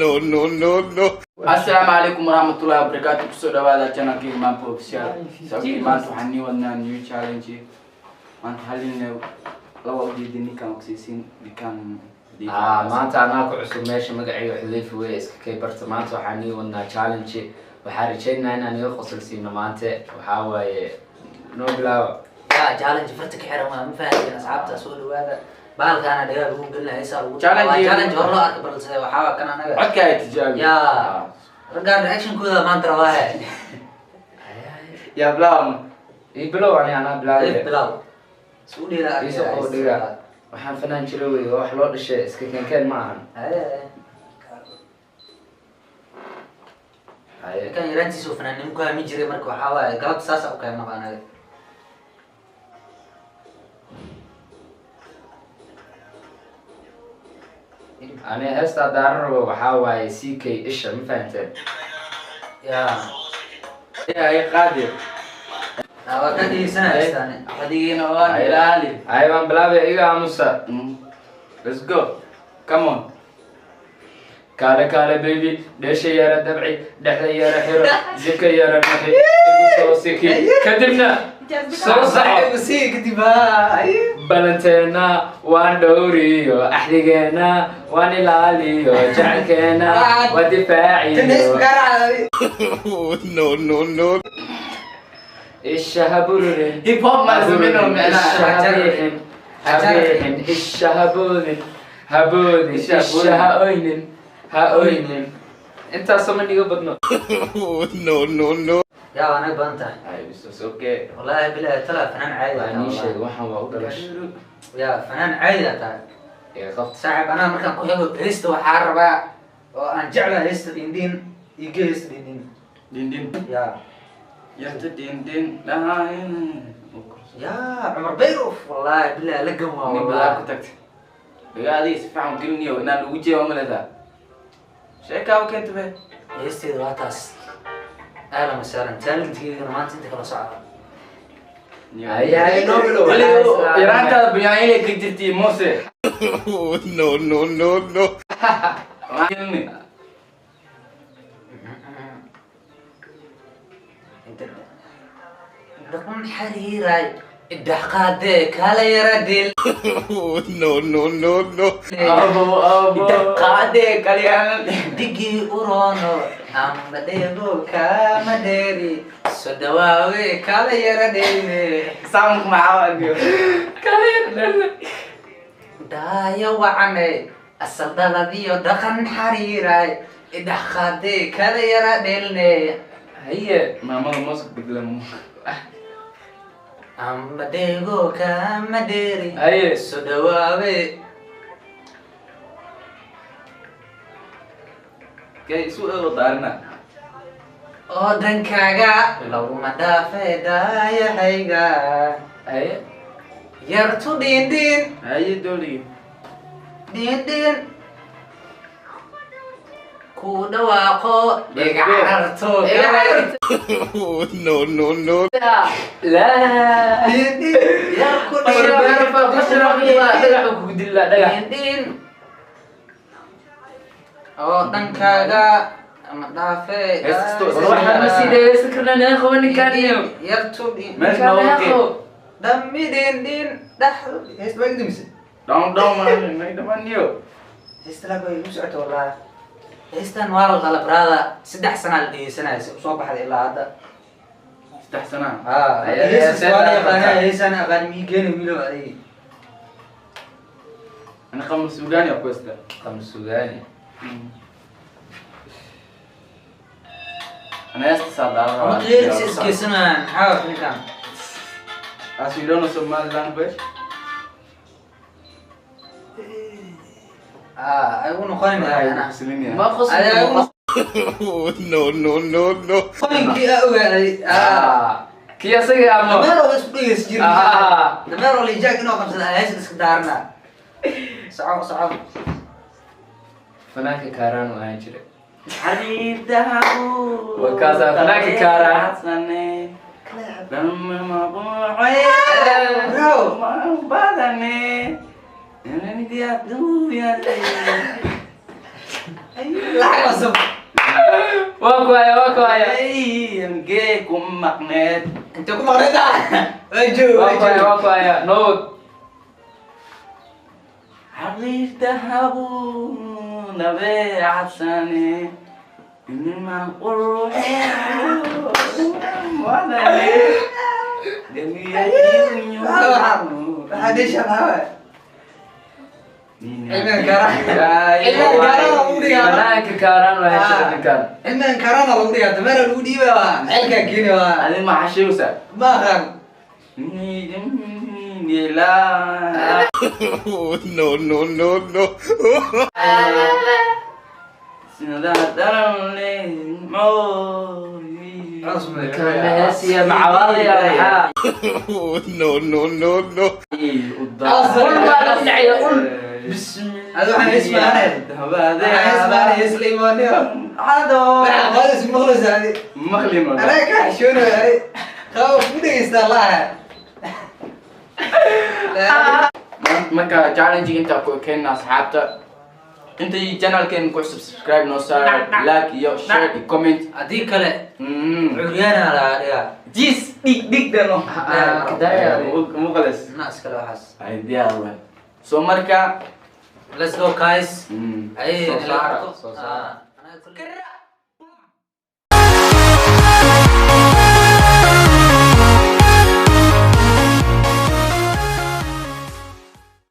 No, no, no, no. Assalaamu calaykum waraxmatullaahi wabarakaatu. Kusoo dhawaada channelka Imaanka Official. Sababtii maanta waxaan nii wadnaa new challenge. Maanta halin laba ujeedin ninkaan ogsiisin ninkaan. Maanta anaa ku cusub meesha, magacayga Xudayfa wey, iska kay barta. Maanta waxaan nii wadnaa challenge, waxaa rajeynaa inaan iga qosol siino. Maanta waxaa waaye noo bilaaba. Ya challenge farta ka xiran waa, ma fahanteen? Asxaabta, soo dhawaada. Bahalkaana dhagaa lagu gelinaya, heesaa lagu Challenge. Waa challenge hore loo arka, balse waxaa waa kan anaga codka ay tijaabi. Ya raggaan reactionkooda maanta rabaa. Yaa bilaaba? Ii bilow, ani anaa bilaabay. Bilaw isku dheela. Iisoo qabo dhiga. Waxaan fanaan jira wey, waa wax loo dhashay, iska keenkeen ma ahan. Haye. Kan yaraantiisa uu fanaannimo ku haamin jiray, marka waxaa waaye galabta saasa u keen noqo anaga. Ani heestaa daaran rabo waxaa waaye CK isha, ma fahanteen? Ya. Ay qaadi. Waa ka dhegeysanaya heestaani. Xadigiina waan ilaali. Haye, waan bilaabay, iga aamusa. Let's go, come on. Kaale kaale baby, dheesha yara dabci, dhexda yara xiro, zibka yara naxi, igu soo siki, kadibna soo soco. Sii kadib. Balanteena waan dhowriyo, axdigeena waan ilaaliyo, jecelkeena waa difaaciyo. No, no, no. Isha haburin. Hip hop ma sameyno. Isha micnaha habiixin, habiixin, isha haboodin, haboodin. Isha isha ha oynin, ha oynin. Intaasoo ma niga badno. No, no, no. Yaa waa naga badan tahay. Ay bis, okay. Wallahi bilahi tala, fanaan caadi waa aa nii tahay. sheeg, waxaan waa u dhalashay. Yaa fanaan caadi aa tahay. Ee qabta. Saaxiib, anaa markaan ku xigo heesta waxaa rabaa oo aan jeclahay heesta dhindhin iga, heesta dhindhin. Dindin. Ya. Yarta dindin dhahayn. Ya Cumar Bayruf, wallahi bilahi lagan waa. Nin badaa ku wallahi tagtay dhagaa adiga si fiican geliniyo inaan lagu jeeba maleysaa sheekaa u keenta be. Heesteeda waa taas. Ahlan wasahlan, talentkeygana maanta inta kala socda. Haye haye, noo bilow. Yaraantaada bunyaanile ka jirtay Mose. No, no, no, no. Gelini. Dhaqan xariiray idhax qaadee kala yara dil. No, no, no, no. Abo abo Idhax qaadee kaliyaan. Digii urono amba dheego kama dheeri, soo dhawaawe kala yara dheelne. Soundku maxaa waa? Daayo wacane asal dhaladiyo dhaqan xariiray idhax qaadee kala yara dheelne. Haye. Maamada Mose bedela. Amba dheego kama dheeri. Haye. Soo dhawaawe. Kay isu eego daarina. Oo dhankaaga laguma dhaafe daayahayga. Haye. Yartu dhiindhiin. Haye dooligi. Dhiindhiin ku dhawaaqo iga cararto. No, no, no. Laa. Dhiindhiin yar ku Dhagax kugu dilaa, dhagax. dhiindhiin oo dhankaaga ama dhaafe. Hees. War waxaan ma sii dhegeysan karnaa, naga qabo ninkaan iyo Yartu dhiin. Meesha ninkaan nooga naga keen. qabo. Dhammi dhiindhiin dhax heesta waa iga. Down down man may dhamaniyo. Heesta laag way igu socota wallahi. Heestan waa la dhala brada, 3 sanaa la dhegeysanaya si usoo baxday ilaa hadda. 3 sana. Ah, Ay, heestas ay, waa la ay, yaqaanaa. ay. Heesaan aqaan mii geeni wiilow adiga. Ana qamar suugaani ku haysta. Qamar sugaani. Ana heesta saa daaran. Ama lyrics isgeysanayaan, maxaa waa ninkan? As we don't know Somali language. Ah, ay u noqonin ana. Ma qosli. Ay, ay, ma No, no, no, no. Qolinkii aa ogaaday. Ah. Ah, kii asaga ama Dameer oo isku dhegeys jirin. Ah. Dameer oo lijaag inuu qabsada heesta iska daarana. Soco soco. Fanaanka Kaaraan u ahaan jiray. Xariir dahabu. Waa kaasaa fanaanka Kaaraan. Bro. Badane. Lacag cusub. Waa ku haya, waa ku haya. Mgee ku maqneed. Intee ku maqnayda? Waa joog, Waa waa ku haya, joog. waa ku haya. Nowad. Xariir dahabu nabeecadsane inima quruxe badane. Waxaa dheesha maxaa waaye? Cilmigan kaaraan. Cilmigan kaaraan lagu dhigaa. Banaanka kaaraan waa hesha ninkan. Cilmigan kaaraan lagu dhigaa. Dameera lagu dhiibaa waa. Ceelkaa keeni waa. Adi maxaa sheegaysaa? Ma aqaan. No, no, no, no. Heesiya macawaadaya maxaa? No, no, no, no. Ul baa lagu dhacaya, ul. Adi waxaan ismaanay. Waxaan ismaanay isla imaanayo. Waxaan qaadis maqlaysaa adi. Anaa ka xishoonayo adi. Qaba ku dhegeystaa laaha. Marka challenge intaa ku keenna asxaabta, intay channelkeen ku cusub subscribe noo saar, like iyo share iyo comment. Haddii kale curyaana lagaa dhigaa. Jis dhig dhig dhano. Ah, kadaaya. Muqales. Naas kale waxaas. Ay, diyaar waay. So marka Let's go, guys. Ay, Soo saara, soo saara. Ah, anaa kulli-